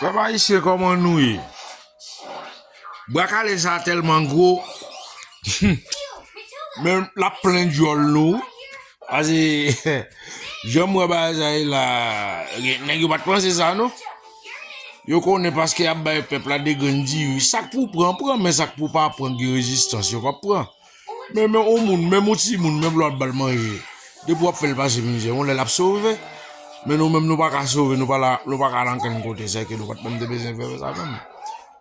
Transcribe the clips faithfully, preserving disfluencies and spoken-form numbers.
Pèp ayisyen, kòman nou ye? Bwa kale sa tèlman gwo, men l ap plen dyòl nou. Paske, jan m wè bagay sa ye la, nèg yo pa t panse sa, non. Yo konnen paske y ap bay pèp la de grenn diri. Sa k pou pran, pran, men sa k pou pa pran, gen rezistans, yo p ap pran. Men, men yon moun, menm yon timoun, menm lè w ap ba l manje, depi w ap fè l pase mizè, yon lè l ap sove. Men nou menm, nou pa ka sove, nou pa la, nou pa ka al ankenn kote, sèke nou pa t menm te bezwen fè sa menm.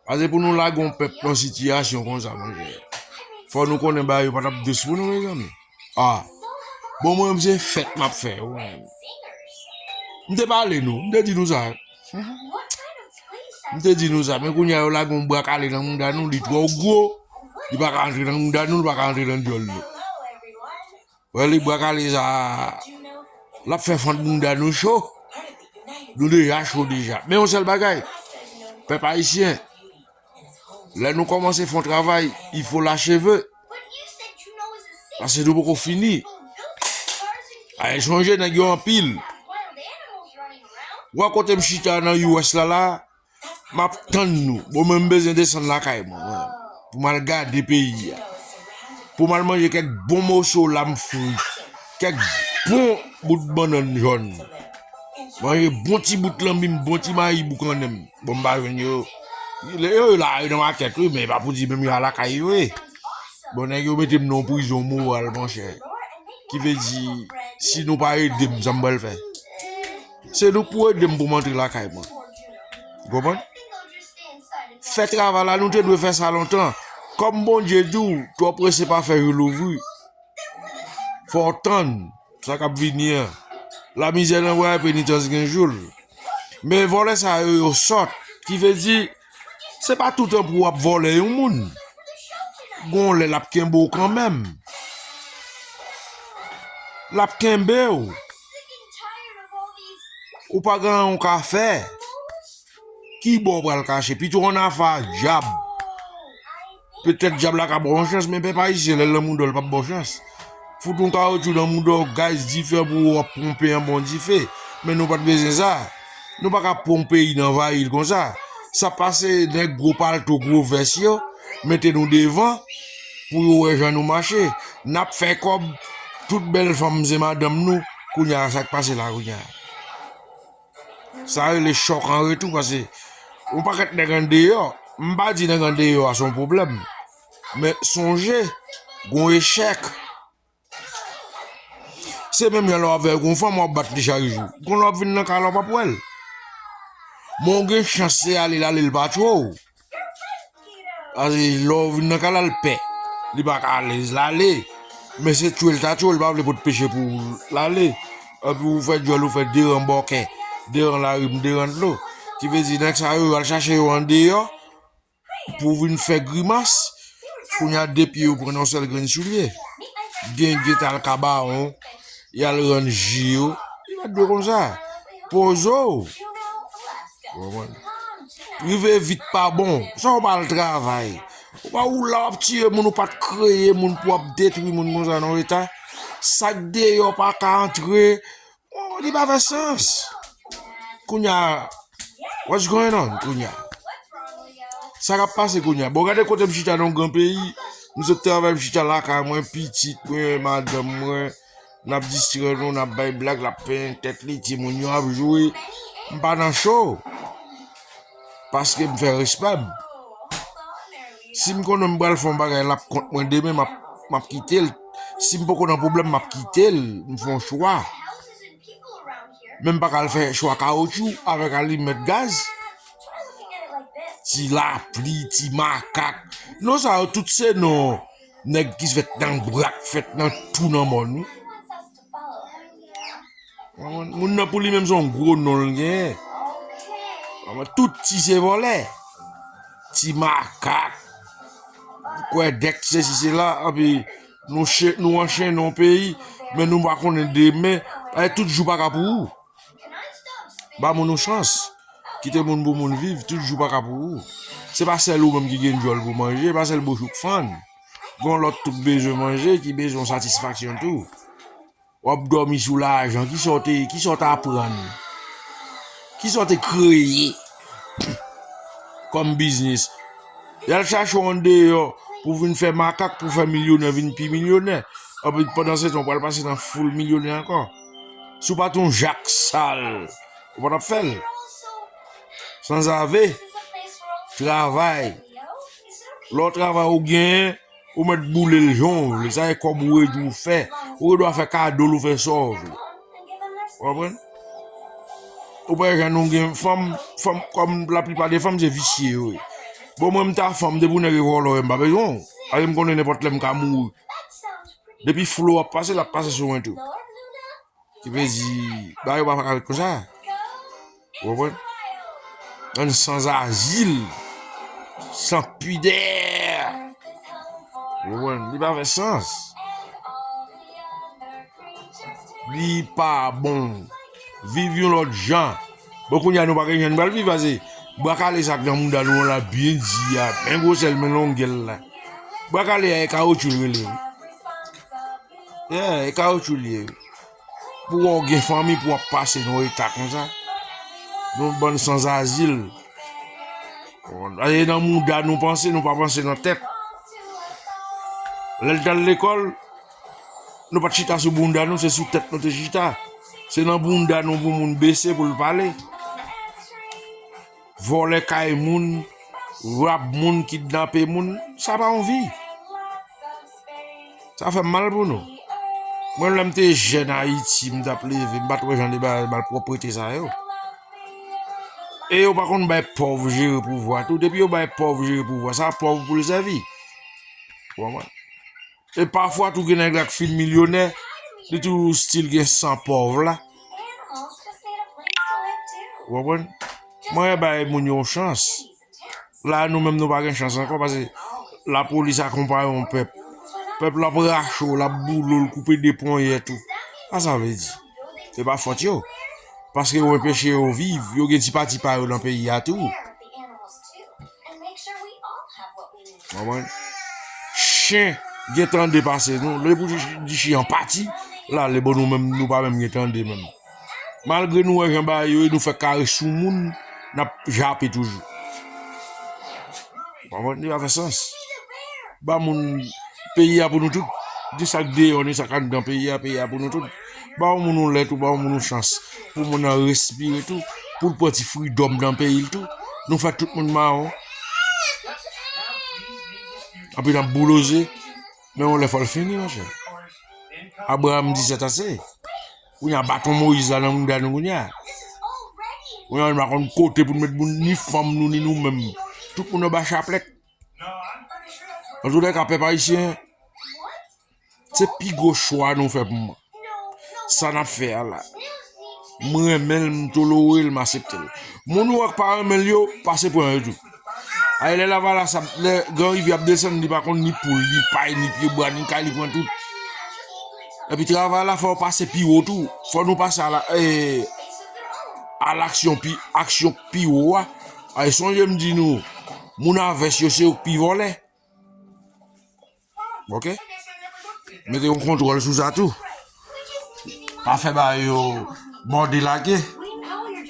Paske pou nou lage yon pèp nan sitiyasyon konsa, monchè, fò nou konnen bagay yo pa t ap dous pou nou, mezanmi. Ah. Bon, mwen menm se fèt m ap fè, wi. M te pale nou, m te di nou sa. M te di nou sa, men kounye a yo lage yon bwa kale nan mouda nou, li twò gwo, li pa ka antre nan mouda nou, li pa ka antre nan dyòl nou. Wè li bwa kale sa, l ap fè fant mouda nou cho. Nou deja cho deja. Men yon sèl bagay, pèp ayisyen, lè nou kòmanse fè yon travay, il faut l'achever. Paske nou poko fini. Ay, sonje nèg yo anpil. Wè kote m chita nan U S la la, m ap tann nou. Bon, mwen m bezwen desann lakay mwen, mwen, pou m al gade peyi a. Pou m al manje kèk bon moso lam fri. Kèk bon bout bannann jòn. Manje bon ti bout lanbi m, bon ti mayi boukannen m. Bon, m pa jwenn yo. Yo la, yo nan makèt, wi, men e pa pou di menm yo al lakay yo ye. Bon, nèg yo mete m nan yon prizon moral, monchè. Ki vle di, si nou pa ede m, sa m pral fè? Se nou k pou ede m pou m antre lakay mwen. Ou konprann? Fè travay la, nou te dwe fè sa lontan. Kòm Bondye di w, twò prese pa fè jou louvri. Fò w tann sa k ap vini an. Lamizè nan bwa, penitans gen jou l. Men vòlè sa yo, yo sòt. Ki vle di, se pa toutan pou w ap vòlè yon moun. Gon lè l ap kenbe w kanmenm. L ap kenbe w. Ou pa gen anyen w ka fè. Ki bò w pral kache? Pito w ann afè a dyab. Petèt dyab la ka ba w yon chans, men pèp ayisyen, lè l nan mouda w, l p ap ba w chans. Fout yon kawotchou nan mouda w, gaz, dife pou w ap ponpe anba yon dife. Men nou pa t bezwen sa. Nou pa ka pran yon peyi n anvayi l konsa. Sa pase nèg gwo palto, gwo vès yo, mete nou devan pou yo wè jan nou mache. N ap fè kòb, tout bèl fanm se madanm nou. Kounye a, sa k pase la kounye a? Sa rele chòk an retou, paske yon pakèt nèg andeyò, m pa di nèg andeyò a se yon pwoblèm, men sonje, gon echèk. Se menm jan lè w ap veye gon fanm, w ap bat li chak jou. Gon lè w ap vin nan kay la, w p ap wè l. Men w gen chans se ale l ale, l pa tchwe w. Paske lè w vin nan kay la, l pè. Li pa ka alèz, l ale. Men se tchwe l ta tchwe w, li pa vle pot peche pou l ale. Epi ou fè dyòl, ou fè de ran bòkè, de ran larim, de ran dlo. Ki vle di, nèg sa yo, yo al chache yo andeyò pou vin fè grimas. Kounye a, de pye yo pran nan yon sèl grenn soulye. Gen, gen t al kabawon, y al rann ji yo. Li pa t dwe konsa. Poze w. Ou konprann? Rive vit pa bon. Sa w pa al travay. Ou pa ou la w ap tiye moun, ou pa t kreye moun pou w ap detwi moun konsa nan yon eta. Sa k deyò pa ka antre. Oh, li pa fè sans. Kounye a, what's going on kounye a? Sa k ap pase kounye a? Bon, gade kote m chita nan yon gran peyi. M sot travay, m chita lakay mwen, pitit mwen, madanm mwen. N ap distrè nou, n ap bay blag, l ap penyen tèt li, timoun yo ap jwe. M pa nan cho. Paske m fè respè m. Si m konnen m pral fè yon bagay, l ap kont mwen demen, m ap, m ap kite l. Si m poko nan pwoblèm, m ap kite l. M fè yon chwa. Men m pa ka al fè chwa kawotchou avèk alimèt gaz. Ti lapli, ti makak. Non sa yo tout se non nèg ki fèt nan brak, fèt nan twou nan mòn wi. Moun nan pou li menm se yon gwo non l genyen. Tout ti se vòlè. Ti makak. Kwè dèk sesi sela, epi nou che-, nou anchennen yon peyi, men nou pa konnen demen, paske tout jou pa ka pou ou. Ba moun yon chans. Kite moun pou moun viv, tout jou pa ka pou ou. Se pa sèl ou menm ki gen dyòl pou manje, pa sèl bouch ou k fann. Gon lòt tou k bezwen manje, ki bezwen yon satisfaksyon tou. W ap dòmi sou lajan. Kisa w te, kisa w t aprann? Kisa w te kreye kòm biznis? Y al chache w andeyò pou vin fè makak, pou fè milyonè, vin pi milyonè. Epi pandan se tan, w pral pase nan foul milyonè ankò. Si w pa t yon jak sal, ou pa t ap fè l. Sanzave, travay. Lè w travay, ou genyen, ou mèt boule l jan w vle. Sa e kòb ou redi w fè. Ou gen dwa fè kado l, ou fè sa w vle. Ou konprann? Ou pa janm nou gen fanm, fanm, kòm laplipa de fanm, se visye yo ye. Bon, mwen, m ta fanm, depi yon nèg e vòlò, m pa bezwen w. Paske m konnen nenpòt lè m ka mouri. Depi flo ap pase, l ap pase sou mwen tou. Ki vle di, bagay yo pa ka ret konsa. Ou konprann? Bann sanzazil, san pidè. Ou konprann? Li pa fè sans. Li pa bon. Viv yon lòt jan. Bon, kounye a nou pa gen jan nou pral viv, pase bwa kale sa k nan mouda nou an la byen di a, men gwosè l, men longè l la. Bwa kale a, e kawotchou l rele, wi. Yeah, e kawotchou l ye, wi. Pou w gen fanmi, pou w ap pase nan eta konsa. Nou bann sanzazil. Aye nan mouda nou panse, nou pa panse nan tèt. Lè l t al lekòl, nou pa t chita sou bounda nou, se sou tèt nou te chita. Se nan bounda nou pou moun bese pou l pale. Vòlè kay moun, rab moun, kidnape moun, sa pa yon vi. Sa fè m mal pou nou. Mwen, lè m te jèn Ayiti, m t ap leve, m pa t wè jan de bagay malpwòpte sa yo. E yo pa konn bay pòv jere pouvwa tou. Depi yo bay pòv jere pouvwa, sa pòv pou l sèvi. Ou konprann? E pafwa tou gen nèg la k fin milyonè, li toujou still gen san pòv la. Ou konprann? Mwen bay moun yo yon chans. La, nou menm, nou pa gen chans ankò, pase lapolis akonpaye yon pèp. Pèp la ap rache w, l ap boule w, l koupe de ponyèt ou. Sa sa vle di? Se pa fòt yo. Paske yo anpeche yo viv, yo gen ti pati pa yo nan peyi a tou. Konprann? Chen gen tande pase nou. Lè pou di chen an pati, l ale, bon, nou menm, nou pa menm gen tande menm. Malgre nou wè jan bagay yo ye, nou fè kare sou moun, n ap jape toujou. Konprann? Li pa fè sans. Ba moun peyi a pou nou tout. Di sa k deyò, ni sa k anndan peyi a, peyi a pou nou tout. Ba yon moun yon lè tou, ba yon moun yon chans. Pou moun nan respire tou. Pou l pran ti fridòm nan peyi l tou. Nou fè tout moun mawon. Anpi n ap bouloze. Men yon lè fò l fini, monchè. Abraram di sèt ase. Kounye a baton Moyiz la nan mouda nou kounye a. Kounye a nou pa konn kote pou n met moun, ni fanm nou, ni nou menm. Tout moun anba chaplèt. Antoulèka, pèp ayisyen, se pi gwo chwa nou fè pou mwen. Sa n ap fè a la. M renmen l, m tolore l, m aksepte l. Moun ou wè k pa renmen l yo, pase pran yo tou. Ay, lè Lavalas ap, lè Gran Rivyè ap desann, li pa konn ni poul, ni pay, ni pyebwa, ni kay, li pran tout. Epi travay la fò pase pi wo tou. Fò nou pase a la, eh, a laksyon pi, aksyon pi wo a. Ay, sonje m di nou, moun a vès yo se yo k pi vòlè. Ok? Mete yon kontwòl sou sa tou. Pa fè bagay yo mòde lage.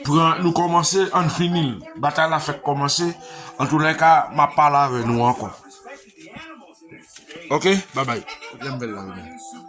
Pran, nou kòmanse, ann fini l. Batay la fèk kòmanse. Antoulèka, m ap pale avè nou ankò. Ok? Babay. Lè m bèl la, wi.